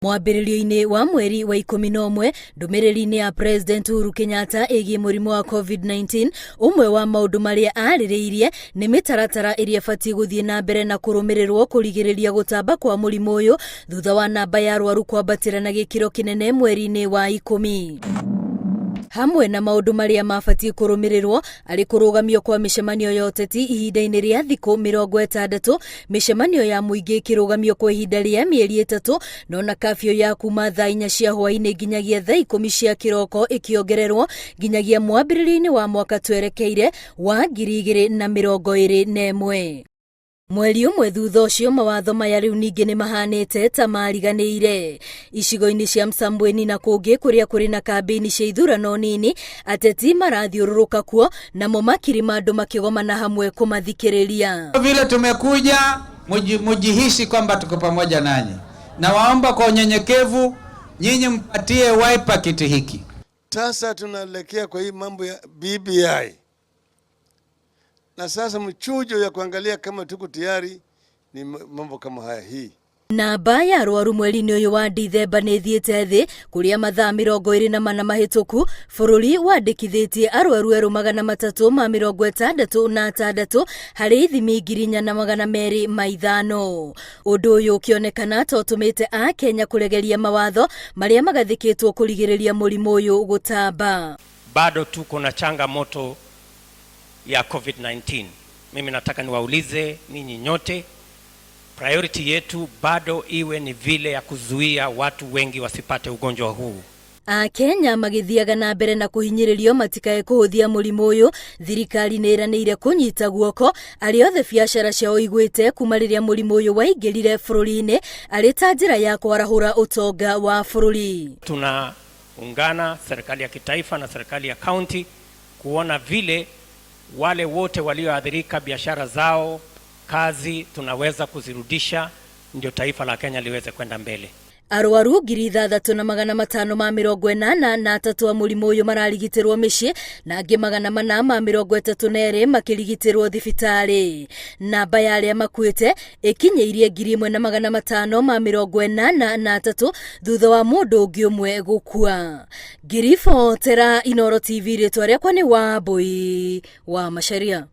Mwambĩrĩrio-inĩ wa mweri wa 11, ndũmĩrĩri-inĩ ya President Uhuru Kenyatta ĩgiĩ mũrimũ wa COVID-19, ũmwe wa maũndũ marĩa arĩrĩirie nĩ mĩtaratara ĩrĩa ĩbatiĩ gũthiĩ na mbere na kũrũmĩrĩrwo kũrigĩrĩria gũtamba kwa mũrimũ ũyũ thutha wa namba ya arwaru kwambatĩra na gĩkĩro kĩnene mweri-inĩ wa ikũmi. Hamwe na maũndũ marĩa mabatiĩ kũrũmĩrĩrwo arĩ kũrũgamio kwa mĩcemanio ya ũteti ihinda-inĩ rĩa thikũ 60, mĩcemanio ya mũingĩ ĩkĩrũgamio kwa ihinda rĩa mĩeri 3, no na kafyu ya kuma thaa 4 cia hwaĩ-inĩ nginyagia thaa 10 cia kĩroko ĩkĩongererwo nginyagia mwambĩrĩrio-inĩ wa mwaka twerekeire wa 2021. Mweri ũmwe thutha ũcio mawatho maya rĩu ningĩ nĩ mahanĩte ta mariganĩire. Icigo-inĩ cia Msambweni na kũngĩ kũrĩa kũrĩ na kambĩini cia ithurano nini, ateti marathiũrũrũka kuo namo makiri ma andũ makĩgomana hamwe kũmathikĩrĩria. Vile tumekuja mujihisi kwamba tuko pamoja nanyi, na waomba kwa unyenyekevu nyinyi mpatie Wiper kiti hiki. Sasa tunaelekea kwa hii mambo ya BBI, na sasa mchujo ya kuangalia kama tuko tayari ni mambo kama haya hii. Namba ya arwaru mweri-inĩ ũyũ wa Dithemba nĩ ĩthiĩte thĩ kũrĩa mathaa 24 mahĩtũku bũrũri wandĩkithĩtie arwaru erũ 366 harĩ ithimi 4205. Ũndũ ũyũ ũkĩonekana ta ũtũmĩte Akenya kũregeria mawatho marĩa magathĩkĩtwo kũrigĩrĩria mũrimũ ũyũ gũtamba. Bado tuko na changamoto ya COVID-19. Mimi nataka niwaulize ninyi nyote, priority yetu bado iwe ni vile ya kuzuia watu wengi wasipate ugonjwa huu. Akenya magĩthiaga na mbere na kũhinyĩrĩrio matikae kũhũthia mũrimũ ũyũ, thirikari nĩ ĩranĩire kũnyita guoko arĩa othe biacara ciao igwĩte kuma rĩrĩa mũrimũ ũyũ waingĩrire bũrũri-inĩ arĩ ta njĩra ya kwarahũra ũtonga wa bũrũri. Tunaungana serikali ya kitaifa na serikali ya kaunti kuona vile wale wote walioathirika biashara zao, kazi tunaweza kuzirudisha, ndio taifa la Kenya liweze kwenda mbele. Arwaru 6583 a mũrimũ ũyũ mararigitĩrwo mĩciĩ na angĩ 432 makĩrigitĩrwo thibitarĩ. Namba ya arĩa makuĩte ĩkinyĩirie 1583 thutha wa mũndũ ũngĩ ũmwe gũkua. Ngiribotera Inooro TV, rĩtwa rĩakwa nĩ Wambui wa Macharia.